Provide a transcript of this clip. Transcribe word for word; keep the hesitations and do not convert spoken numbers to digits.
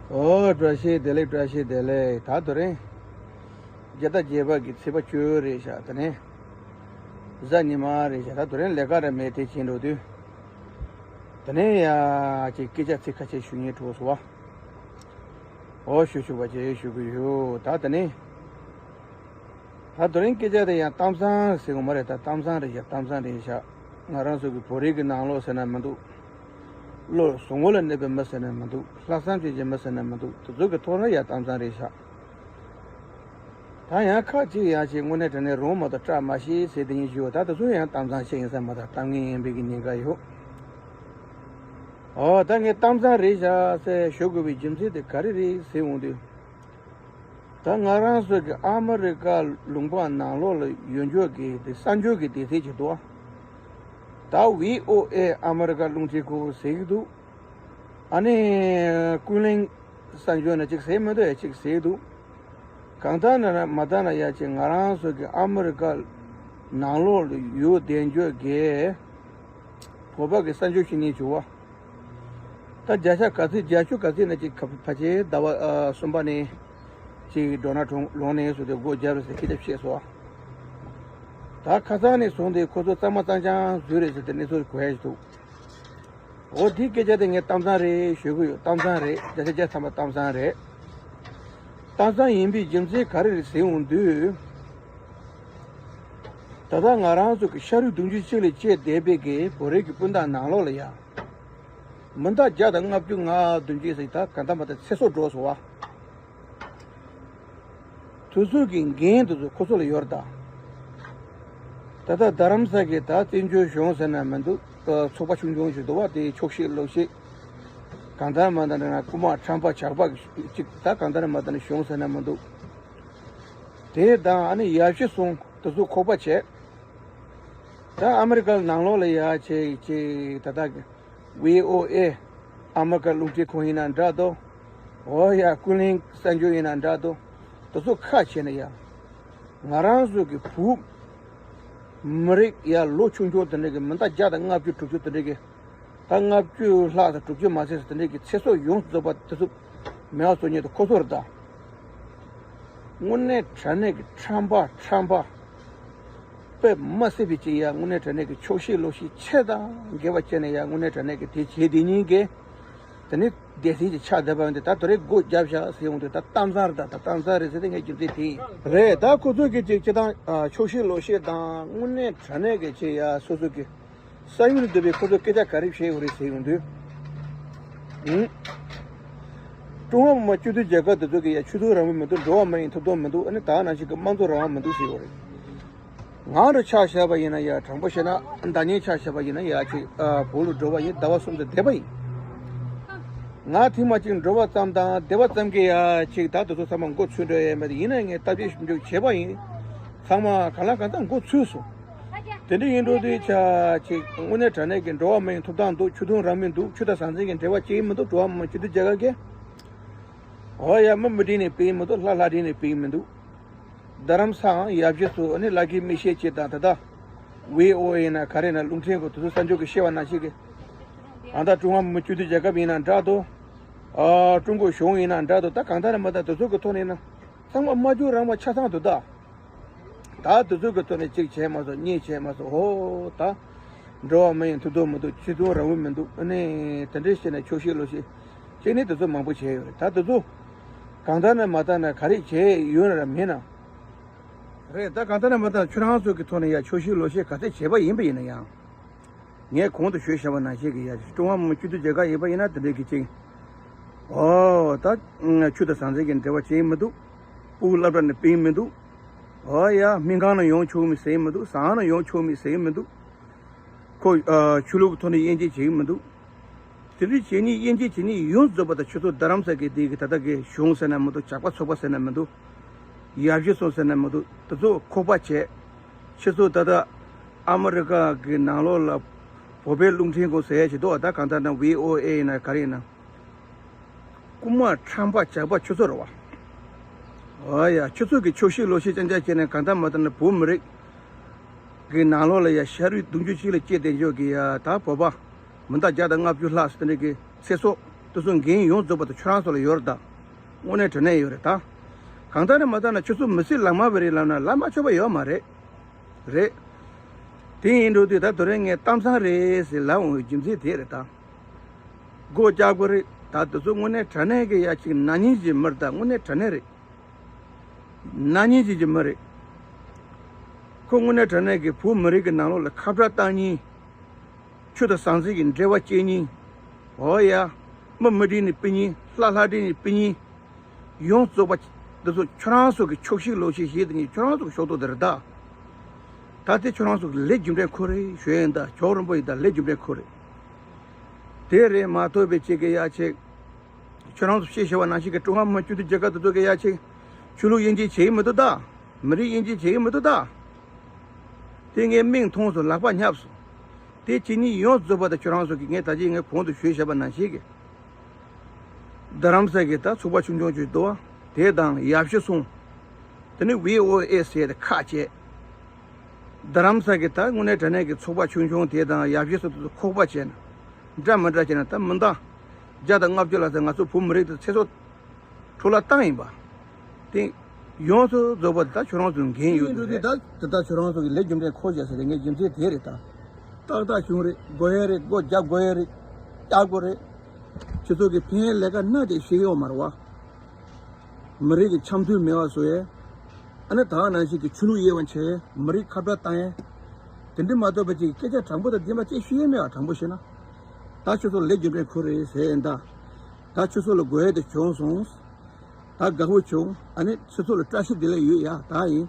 ཨོ། བཀྲ་ཤིས་བདེ་ལེགས། བཀྲ་ཤིས་བདེ་ལེགས། ད་དེ་རིང་རྒྱ་ཟླ་བརྒྱད་པ་གི་ཚེས་པ་བཅུ་རེད་ཤག་དེ་ནས་གཟའ་ཉི་མ་རེད་ཤག་ད་དེ་རིང་ལས་ཀ་ར་མེད་དེ་བྱས་འགྲོ་དུས། དེ་ནས་ཡ་ཅིག་སྐད་ཆ་ཚིག་ཁ་ཤས་ཞུ་སྙིང་བྲོ་སོང་བ། ཨོ། ཞུ་ཞུ་བ་ཅིག་ཞུ་གི་ཡོད། ད་དེ་ནས། ད་དེ་རིང་སྐད་ཆ་དེ་ཡང་གཏམ་བཟང་ཟེར་གི་མ་རེད། ད་གཏམ་བཟང་རེད་ཤག་གཏམ་བཟང་རེད་ཤག་ང་རང་ཚོ་གི་བོད་རིགས་ཀྱི་ནང་ལོགས་ཟེར་ན་མི་འདུག་བློ་བཟང་པོ་ལ་གནས་པའི་མི་ཟེར་ན་མི་འདུག་ལྷག་བསམ་ཅན་གྱི་མི་ཟེར་ན་མི་འདུག་དེ་ཚོ་གི་ཐོག་ལ་ཡང་གཏམ་བཟང་རེད་ཤག་ད་ཡང་ཁ་ཅིག་ཡང་ཅིག་དངོས་གནས་དྲང་གནས་རུང་མ་གཏོགས་སྐྲག་མ་ཤེས་ཟེར་དེ་ཡིན་ཞུ། ད་དེ་ཚོ་ཡང་གཏམ་བཟང་ཞིག་ཡིན་ས་མ་གཏོགས་གཏམ་ངན་ཡིན་པའི་གི་ཉེན་ཁ་ཡོད། ཨོ། ད་ངས་གཏམ་བཟང་རེད་ཤག་ཟེར་ཞུ་དགོས་པའི་རྒྱུ་མཚན་དེ་ག་རེ་རེད་ཟེར་འོང་དུས། ད་ང་རང་ཚོ་གི་ཨ་མི་རི་ཀ་ལུང་པ་ནང་ལོགས་ལ་ཡོད་འཇོག་གི་དེ་གསར་འགྱུར་གྱི་སྡེ་ཚན་ཅིག་འདུག་ད་བྷི་ཨོ་ཨེ་ཨ་མི་རི་ཀ་རླུང་འཕྲིན་ཁང་ཟེར་གྱི་འདུག་ཨ་ནི་ཀུན་གླེང་གསར་འགྱུར་ནི་གཅིག་ཟེར་མི་འདུག་ཡ་གཅིག་ཟེར་གྱི་འདུག་གང་ལྟར་ན་མ་ལྟར་ན་ཡ་གཅིག་ང་རང་ཚོ་གི་ཨ་མི་རི་ཀ་ནང་ལོགས་ལ་ཡོད་བསྡད་འཇོག་གི་བོད་པ་གི་གསར་འགྱུར་ཞིག་ཉན་བྱུང་བ། ད་བརྒྱ་ཆ་ག་ཚོད་བརྒྱད་ཅུ་ག་ཚོད་ན་ཅིག་ཕ་ཕལ་ཆེར་ཟླ་བ་ཨ་གསུམ་པ་ནས་ཅིག་ཌོ་ནལ་ཊམ་ལངས་ནས་བཟུང་སྟེ་སྒོ་བརྒྱབ་རེད་ཟེར་སྐད་ཆ་བཤད་སོང་། ད་ཁ་སང་ནས་བཟུང་སྟེ་ཁོ་ཚོ་གཙང་མ་གཙང་རྐྱང་བཟོས་རེད་ཟེར་ཏེ་གནས་ཚུལ་གོ་ཡ་ཞིག་འདུག་འོ། དེའི་སྐད་ཆ་དེ་ངས་གཏམ་བཟང་རེད་ཞུ་གི་ཡོད། གཏམ་བཟང་རེད། བརྒྱ་ཆ་བརྒྱ་ཐམ་པ་གཏམ་བཟང་རེད། གཏམ་བཟང་ཡིན་པའི་རྒྱུ་མཚན་ག་རེ་རེད་ཟེར་འོང་དུས། ད་ལྟ་ང་རང་ཚོ་གི་ཤ་རུས་གདུང་རྒྱུད་གཅིག་ལ་བཅད་བསྡད་པའི་གི་བོད་རིགས་ཀྱི་སྤུན་ཟླ་ནང་ལོགས་ལ་ཡ། མི་ཟླ་བརྒྱ་དང་ལྔ་བཅུ་ང་བདུན་ཅུ་ཟིག་ད་ག་འདྲ་མ་ད་ཚེ་སྲོག་འགྲོ་སོང་བ། དུས་ཚོད་ཀྱི་འགན་དེ་ཚོ་ཁོ་ཚོ་ལ་ཡོད་རེད་ད། ད་ལྟ་རྡ་རམ་ས་གི་ད་བཙན་བྱོལ་གཞུང་ཟེར་ན་མི་འདུག་ཚོགས་པ་ཆུང་ཆུང་ཞིག་འདུག་བ། དེ་ཆོག་ཤེས་ལོག་ཤེས། གང་ལྟར་མ་ལྟར་ན་རྐུ་མ་ཁྲམ་པ་ཇག་པ་གཅིག་ད་གང་ལྟར་མ་ལྟར་ན་གཞུང་ཟེར་ན་མི་འདུག་དེ་དང་ཨ་ནི་ཡབ་གཞིས་གསུམ་དེ་ཚོ་ཁོག་པ་བྱས། ད་ཨ་མི་རི་ཀ་ནང་ལོགས་ལ་ཡ་ཅིག་ཅིག་ད་ལྟ་བྷི་ཨོ་ཨེ་ཨ་མི་རི་ཀ་རླུང་འཕྲིན་ཁང་ཡིན་ན་འདྲ་འདུག་འོ་ཡ། ཀུན་གླེང་གསར་འགྱུར་ཡིན་ན་འདྲ་འདུག་དེ་ཚོ་ཁ་ཕྱེ་ན་ཡ། ང་རང་ཚོ་གི་བོད་མི་རིགས་ཡ་ལོ་ཆུང་ཆུང་དེ་འདྲ་གི་མི་ཟླ་བརྒྱ་དང་ལྔ་བཅུ་དྲུག་ཅུ་དེ་འདྲ་གི་ད་ལྔ་བཅུ་ལྷག་དང་དྲུག་ཅུ་མ་ཟིན་ཙམ་དེ་འདྲའི་གི་ཚེ་སྲོག་ཡོངས་སུ་རྫོགས་པ་དེ་ཚོ་མེད་པ་བཟོ་མཁན་དེ་ཁོ་ཚོ་རེད་ད། དངོས་གནས་དྲང་གནས་ཀྱི་ཁྲམ་པ་ཁྲམ་པ། དཔེ་མ་སྲིད་པའི་ཅིག་ཡ་དངོས་གནས་དྲང་གནས་ཀྱི་ཆོག་ཤེས་ལོག་ཤེས་ཆེ་དང་དགེ་བ་བྱས་ནས་ཡ་དངོས་གནས་དྲང་གནས་ཀྱི་དེ་བྱས་དེ་ཉིན་གི། དེ་ནི་སྡེ་ཚན་གྱི་ཆགས་བསྡད་པ་ཡིན་ཏེ་ད་དེ་རིང་སྒོ་བརྒྱབ་བཞག་ཟེར་ཡོང་དུས་ད་གཏམ་བཟང་རེད་ད། ད་གཏམ་བཟང་རེད་ཟེར་ཏེ་ངས་རྒྱུ་མཚན་དེ་ཡིན། རེད་ད། ཁོ་ཚོ་གི་ཅིག་སྤྱི་བཏང་ཆོག་ཤེས་ལོག་ཤེས་དང་དངོས་གནས་དྲང་གནས་ཀྱི་ཅིག་ཡ་སོ་སོ་གི། ས་ཡུལ་འདི་པའི་ཁོ་ཚོ་སྐད་ཆ་ག་རེ་བཤད་ཡོད་རེད་ཟེར་ཡོང་དུས། ཨུམ། ཀྲུང་ཧྭ་མི་དམངས་སྤྱི་མཐུན་རྒྱལ་ཁབ་འདི་ཚོ་གི་ཡ་ཆོས་དད་རང་དབང་མི་འདུག་འགྲོ་བ་མི་ཡི་ཐོབ་ཐང་མི་འདུག་ཨ་ནི་ད་ནང་བཞིན་གྱི་དམངས་གཙོ་རང་དབང་མི་འདུག་ཟེར་ཡོད་རེད། ང་རུ་ཆ་བཞག་པ་ཡིན་ན་ཡ། དྲང་པོ་བཤད་ན་བདག་ཉིད་ཆ་བཞག་པ་ཡིན་ན་ཡ་ཅིག་ཨ་བོད་ལ་འགྲོ་བ་ཡིན། ཟླ་བ་གསུམ་དུ་བསྡད་པ་ཡིན། ང་ཐེངས་མ་གཅིག་འགྲོ་བ་ཙམ་དང་བསྡད་པ་ཙམ་གྱིས་ཡ་ཅིག་ད་དེ་ཚོ་ཚང་མ་མགོ་ཚོས་འགྲོ་ཡས་མེད། ཡིན་ན་ངས་བརྟག་དཔྱད་ཞིབ་འཇུག་བྱས་པ་ཡིན། ཚང་མ་གང་ལ་གང་འཚམ་མགོ་ཚོས་སོང་། དེ་འདྲ་ཡིན་འགྲོ་དུས་ཆ་ཅིག་དངོས་གནས་དྲང་གནས་ཀྱི་འགྲོ་བ་མི་ཡི་ཐོབ་ཐང་འདུག་ཆོས་དད་རང་མོས་འདུག་ཆོས་དང་ཟང་ཟིང་གི་འབྲེལ་བ་ཅི་ཡིན་མི་འདུག་འགྲོ་བ་མི་སྤྱི་འཐུས་རྒྱལ་ཁབ་ཀྱི། འོ་ཡ། མི་མི་བསྒྲིགས་ནས་སྤེལ་མི་འདུག་ལྷ་ལྷ་བསྒྲིགས་ནས་སྤེལ་མི་འདུག་རྡ་རམ་ས་ཡང་ཡབ་གཞིས་སུ་ཨ་ནི་ལ་གི་མི་ཤེས་ཅེས་དང་ད་ལྟ་བྷི་ཨོ་ཨེ་ཡིན་ན་ག་རེ་ན་རླུང་འཕྲིན་གྱི་དེ་ཚོ་གསར་འགྱུར་གྱི་བཤད་པ་ནང་བཞིན་གྱི། ཨ་ད་ཀྲུང་ཧྭ་མི་དམངས་སྤྱི་མཐུན་རྒྱལ་ཁབ་ཡིན་ན་འདྲ་འདུག་ཨ་ཀྲུང་གོ་གཞུང་ཡིན་ན་འདྲ་འདུག་ད་གང་ལྟར་མ་ད་དེ་ཚོ་གི་ཐོག་ནས་ན་ཚང་མ་སྨྲ་བརྗོད་རང་དབང་ཆ་ཚང་འདུག་ད། ད་དེ་ཚོ་གི་ཐོག་ནས་གཅིག་བྱས་མ་སོང་གཉིས་བྱས་མ་སོང་། ཧོ་ད། འགྲོ་བ་མི་ཡི་ཐོབ་ཐང་མི་འདུག་ཆོས་དད་རང་དབང་མི་འདུག་ཨ་ནི་དེ་འདྲའི་བཤད་ནས་ཆོག་ཤེས་ལོག་ཤེས་བྱས་ནས་དེ་ཚོ་མང་པོ་བྱས་ཡོད་རེད། ད་དེ་ཚོ་གང་ལྟར་ན་མ་ལྟར་ན་ག་རེ་བྱས་ཡོད་ན་ར་མེད་ན། རེད་ད། གང་ལྟར་ན་མ་ལྟར་ཁྱོད་རང་ཚོ་གི་ཐོག་ནས་ཡ་ཆོག་ཤེས་ལོག་ཤེས་ག་ཚད་བྱས་པ་ཡིན་པ་ཡིན་ན་ཡང་། ངས་གོང་དུ་ཞུས་བཞག་པ་ནང་བཞིན་གྱི་ཡ་ཀྲུང་ཧྭ་མི་དམངས་སྤྱི་མཐུན་རྒྱལ་ཁབ་ཡིན་པ་ཡིན་ན་དེ་འདྲའི་གི་ཅིག་ཨོ་ད། ཆོས་དང་ཟང་ཟིང་གི་འབྲེལ་བ་ཅི་ཡིན་མི་འདུག་སྤུ་གུ་སློབ་གྲྭ་ནས་སྤེལ་མི་འདུག་ཨོ་ཡ། སྨན་ཁང་ནང་ཡོང་ཆོག་མི་ཟེར་མི་འདུག་ཟ་ཁང་ནང་ཡོང་ཆོག་མི་ཟེར་མི་འདུག་ཁོ་ཨ་ཆོས་ལུགས་ཀྱི་ཐོག་ནས་དབྱེ་འབྱེད་བྱེད་ཀྱི་མི་འདུག་དེ་འདྲའི་བྱས་ནས་དབྱེ་འབྱེད་བྱས་ནས་ཡོངས་རྫོགས་པ་དང་ཆུ་ཚོད་རྡ་རམ་ས་གི་དེ་གི་ད་ལྟ་གི་གཞུང་ཟེར་ན་མི་འདུག་ཇག་པ་ཚོགས་པ་ཟེར་ན་མི་འདུག་ཡབ་གཞིས་སོང་ཟེར་ན་མི་འདུག་དེ་ཚོ་ཁོག་པ་བྱས། ཆུ་ཚོད་ད་ལྟ་ཨ་མི་རི་ཀ་གི་ནང་ལོགས་ལ་བོད་པའི་རླུང་འཕྲིན་ཁང་ཟེར་ཡ་ཞིག་འདུག་ད་གང་ལྟར་ན་བྷི་ཨོ་ཨེ་ཡིན་ན་ག་རེ་ཡིན་ན། རྐུ་མ་ཁྲམ་པ་ཇག་པ་ཁྱོད་ཚོ་རེད་བ། ཨོ་ཡ། ཁྱོད་ཚོ་གི་ཆོག་ཤེས་ལོག་ཤེས་རྐྱང་རྐྱང་བྱས་ནས་གང་ལྟར་མ་ལྟར་ན་བོད་མི་རིགས་གི་ནང་ལོགས་ལ་ཡ་ཤ་རུས་གདུང་རྒྱུད་གཅིག་ལ་སྐྱེས་བསྡད་འཇོག་གི་ཡ་ད་བོད་པ་མི་ཟླ་བརྒྱ་དང་ལྔ་བཅུ་ལྷག་ཙམ་དེ་འདྲ་གི་ཚེ་སྲོག་ དེ་ཚོ་འགན་ཡོངས་རྫོགས་པ་དེ་ཁྱོད་རང་ཚོ་ལ་ཡོད་རེད་ད། དངོས་གནས་དྲང་གནས་ཡོད་རེད་ད། གང་ལྟར་ནས་མ་ལྟར་ན་ཁྱོད་ཚོ་མི་སེར་ལག་དམར་བ་རེད་ལབ་ན་ལབ་མ་ཆོག་པ་ཡོད་མ་རེད། རེད། དེ་ཡིན་འགྲོ་དུས་ད་དེ་རིང་ངས་གཏམ་བཟང་རེད་ཟེར་ལབ་འོང་བའི་རྒྱུ་མཚན་དེ་རེད་ད། སྒོ་རྒྱག་དགོས་རེད་ད། དེ་ཚོ་དངོས་གནས་དྲང་གནས་ཀྱི་ཡ་གཅིག་ན་ནིང་གི་མི་རེད་ད། དངོས་གནས་དྲང་གནས་རེད། ན་ནིང་གི་མི་རེད། ཁོ་དངོས་གནས་དྲང་གནས་ཀྱི་བོད་མི་རིགས་ཀྱི་ནང་ལོགས་ལ་ཁ་བྲལ་བཏང་མཁན། ཆོས་དང་ཟང་ཟིང་གི་འབྲེལ་བ་བཅད་མཁན། འོ་ཡ། མི་མི་སྒྲིག་ནས་སྤེལ་མཁན། ལྷ་ལྷ་སྒྲིག་ནས་སྤེལ་མཁན། ཡོངས་རྫོགས་པ་འདི་ཚོ་ཁྱོད་རང་ཚོ་གི་ཆོག་ཤེས་ལོག་ཤེས་བྱས་དེ་ཉིད་ཁྱོད་རང་ཚོ་གི་ཕྱོགས་གཏོགས་དེ་རེད་ད། ད་དེ་ཁྱོད་རང་ཚོ་གི་ལས་རྒྱུ་འབྲས་ཁོ་རེད་ཞུ་ཡིན་ད། ཆོག་རིན་པོ་ཡིན་ད། ལས་རྒྱུ་འབྲས་ཁོ་རེད། དེ་རེད་མ་གཏོགས་པའི་ཅིག་གི་ཡ་ཅིག་ཁྱོད་རང་ཚོ་ཤེས་བྱ་བ་ནང་བཞིན་གི་ཀྲུང་ཧྭ་མི་དམངས་སྤྱི་མཐུན་རྒྱལ་ཁབ་དེ་ཚོ་གི་ཡ་ཅིག་ཆོས་ལུགས་དབྱེ་འབྱེད་བྱེད་ཀྱི་མི་འདུག་ད། མི་རིགས་དབྱེ་འབྱེད་བྱེད་ཀྱི་མི་འདུག་ད། དེ་ངས་མིག་མཐོང་སོང་། ལག་པ་བསྙབས་སོང་། དེ་ཅི་ནི་ཡོངས་རྫོགས་པ་དེ་ཁྱོད་རང་ཚོ་གི་ངས་ད་ཅི་ངས་གོང་དུ་ཞུས་བཞག་པ་ནང་བཞིན་གི་རྡ་རམ་ས་གི་ད་ཚོགས་པ་ཆུང་ཆུང་ཅིག་འདུག་བ། དེ་དང་ཡབ་གཞིས་ཚོགས། དེ་ནི་ཝི་ཨོ་ཨེ་ཟེར་དེ་ཁག་བཅད། རྡ་རམ་ས་གི་ད་དངོས་གནས་དྲང་གནས་ཀྱི་ཚོགས་པ་ཆུང་ཆུང་དེ་དང་ཡབ་གཞིས་ཚོགས་དེ་ཚོ་ཁོག་པ་བཅད་ན། འདྲ་མི་འདྲ་བྱས་ན་ད་མི་འདང་། བརྒྱ་དང་ལྔ་བཅུ་ལ་ཟེར་ང་ཚོ་བོད་མི་རིགས་དེ་ཚེ་སྲོག་འཕྲོ་བརླག་བཏང་ཡིན་པ། དེ་ཡོངས་སུ་རྫོགས་པ་དེ་ད་ཁྱོད་རང་ཚོའི་འགན་ཡོད་འདུག་རེད། ད་དེ་ད་ཁྱོད་རང་ཚོ་གི་ལས་རྒྱུ་འབྲས་འཁོར་བྱས་ཟེར་རེད། ངས་རྒྱུ་མཚན་དེ་རེད་ད། ཏག་ཏག་བྱུང་རེད། དགོས་ཡ་རེད། སྒོ་རྒྱག་དགོས་ཡ་རེད། རྒྱག་དགོས་རེད། ཁྱེད་ཚོ་གི་ཕན་ཡའི་ལས་ཀ་སྣ་དེ་ཤེས་ཡོད་མ་རེད་བ། མི་རིགས་ཀྱི་འཆམ་མཐུན་མེད་པ་བཟོ་ཡས། ཨ་ནི་ད་ག་ནང་བཞིན་གྱི་ཆོས་ལུགས་དབྱེ་བ་འབྱེད་ཡས། མི་རིགས་ཁ་བྲལ་བཏང་ཡས། དེ་འདྲ་མ་གཏོགས་པ་ཅིག་སྐད་ཆ་དྲང་པོ་དང་བདེན་པ་ཅིག་ཞུ་ཡས་མེད་པ། དྲང་པོ་བཤད་ན། ད་ཁྱོད་ཚོ་ལས་རྒྱུ་འབྲས་ཁོ་རེད་ཟེར་ཡིན་ད། ད་ཁྱོད་ཚོ་ལ་དགོས་ཡས་དེ་བྱུང་སོང་། ད་དགའ་བོ་བྱུང་། ཨ་ནི་ཁྱོད་ཚོ་ལ་བཀྲ་ཤིས་བདེ་ལེགས་ཡོད་ཡ། ད་ཡིན།